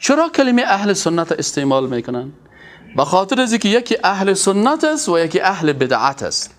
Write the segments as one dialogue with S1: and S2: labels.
S1: چرا کلمه اهل سنت استعمال میکنن؟ به خاطر از اینکه یکی اهل سنت است و یکی اهل بدعت است.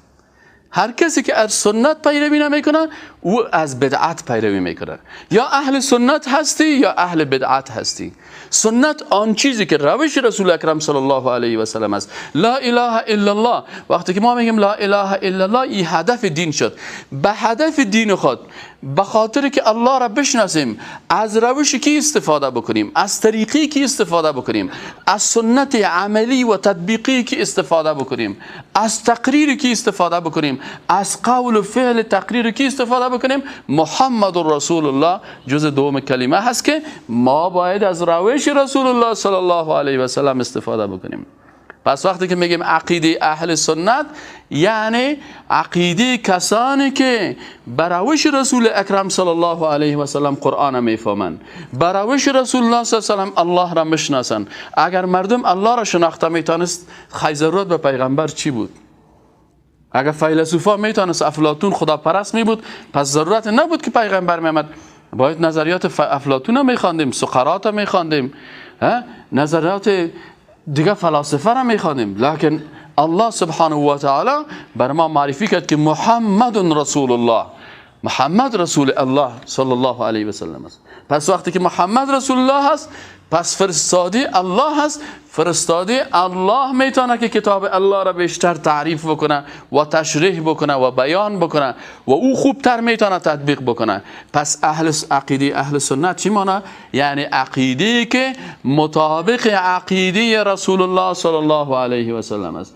S1: هر کسی که از سنت پیروی نمیکنه، او از بدعت پیروی میکنه. یا اهل سنت هستی یا اهل بدعت هستی. سنت آن چیزی که روش رسول اکرم صلی الله علیه و سلم است. لا اله الا الله. وقتی که ما میگیم لا اله الا الله، این هدف دین شد. به هدف دین خود، به خاطر که الله را بشناسیم، از روش کی استفاده بکنیم، از طریقی کی استفاده بکنیم، از سنت عملی و تطبیقی کی استفاده بکنیم، از تقریر کی استفاده بکنیم، از قول و فعل تقریر کی استفاده بکنیم، محمد رسول الله جز دوم کلمه هست که ما باید از روش رسول الله صلی الله علیه و سلم استفاده بکنیم. پس وقتی که میگیم عقیده اهل سنت، یعنی عقیده کسانی که بر روش رسول اکرم صلی الله علیه و سلم قرآن میفهمند، بر روش رسول الله صلی الله علیه و سلم الله را میشناسند. اگر مردم الله را شناخته میتونست، خی ضرورت به پیغمبر چی بود؟ اگر فیلسوفا میتونست، افلاطون خدا پرست می بود، پس ضرورت نبود که پیغمبر میامد. باید نظریات افلاطون رو میخواندیم، سقراط رو میخواندیم، نظریات دیگه فلاسفه را میخواندیم. لکن الله سبحانه و تعالی بر ما معرفی کرد که محمد رسول الله، محمد رسول الله صلی الله علیه و سلم است. پس وقتی که محمد رسول الله است، پس فرستاده الله هست. فرستاده الله میتونه که کتاب الله را بیشتر تعریف بکنه و تشریح بکنه و بیان بکنه و او خوبتر میتونه تطبیق بکنه. پس اهل عقیده اهل سنت چی مانه؟ یعنی عقیده که مطابق عقیده رسول الله صلی الله علیه و سلم است.